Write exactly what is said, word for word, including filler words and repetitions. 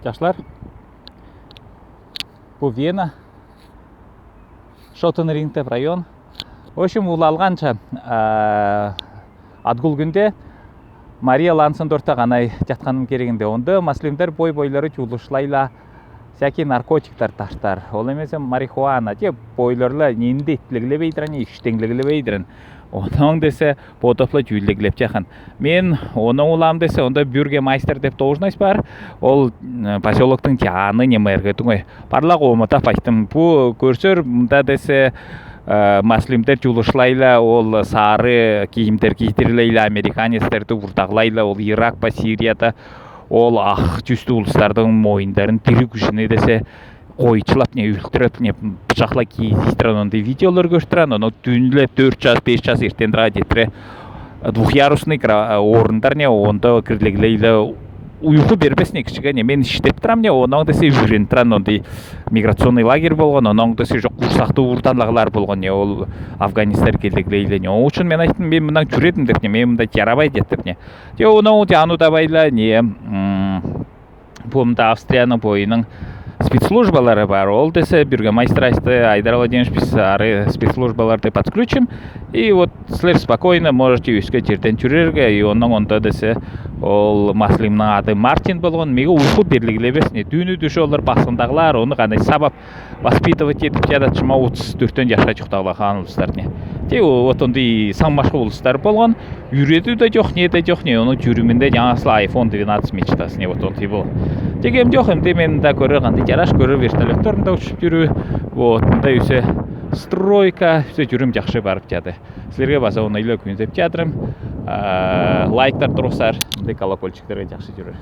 Жашлар, бу Вена, Шотен Рингтеп район. В общем, улалганша, а, Адгул күүнде Мария Лансен дорта ганай чатханым кергенде, онда маслимдар бой-бойлары чулушлайла всякий наркотиктер таштар. Ол эмесе марихуана, те бойларла нинде итлеглебейдир, ишенлеглебейдир. Онон десе потопла тюйлеглеп чахан. Мен ону улам десе, онда бюргермайстер деп должность бар. Ол, э, посёлоктың чааны немерге туңай. Парлак оматап айттым. Бу көрсөр, мында десе, э, маслимдар чулушлайла, ол сары кийимдер кийдирлейле, американецтерди урдаглайла, ол Ирак ба, Сирияда, ол ах чүстүү улустардың мойындарын тири күүшүн десе, койчулап, не өлтүреп, не пышакла кийиздиртирен, онда видеолар көрдүртирен, ону дүүнле дөрт час, беш час эртен тура читире. Двухъярусный кра-, орындар не, онда кирлеглейле, уйху бербес не кишиге, не мен иштеп турам не, онон десе үрентирен, онда миграционный лагерь болган, онон десе жок курсакты урданлаглар болган не, ол афганецтер келлеглейле не. Ол ушын мен айттым, мен мындан чүредим деп не, мен мында жарабай дедим не. Те онон те ану давайла не, м, бу мында Австрияның бойының спецслужбалары бар. Ол десе бюргермайстер айтты, Айдар Владимирович, биз ары спецслужбаларды подключим. И вот силер спокойно можете өске жерден чүрерге, и онон онда десе ол маслимның ады Мартин болган, меге уйху берлеглебес не, дүүнү дүше олар басындаглар, ону ганай сабап воспитывать этип чадат, шыма отуз дөрттен жаша чуктагла хан улустар не. Те вот онда и саңмашка улустар болган, Үрөдүү да жок, не да жок, не, ону жюриминде жангасла iPhone двенадцать мечтасы, не, вот онтип ол. Тегем жок, эмди мен да көрө, кандай жараш көрө, вертолёттар да учуп жүрүү. Вот, мында үзе стройка, үзе жюрюм жакшы барып жады. Силерге база оңайлы күүндеп чадырым. А, лайктар тургузар, мындай колокольчиктерге жакшы жүрөр.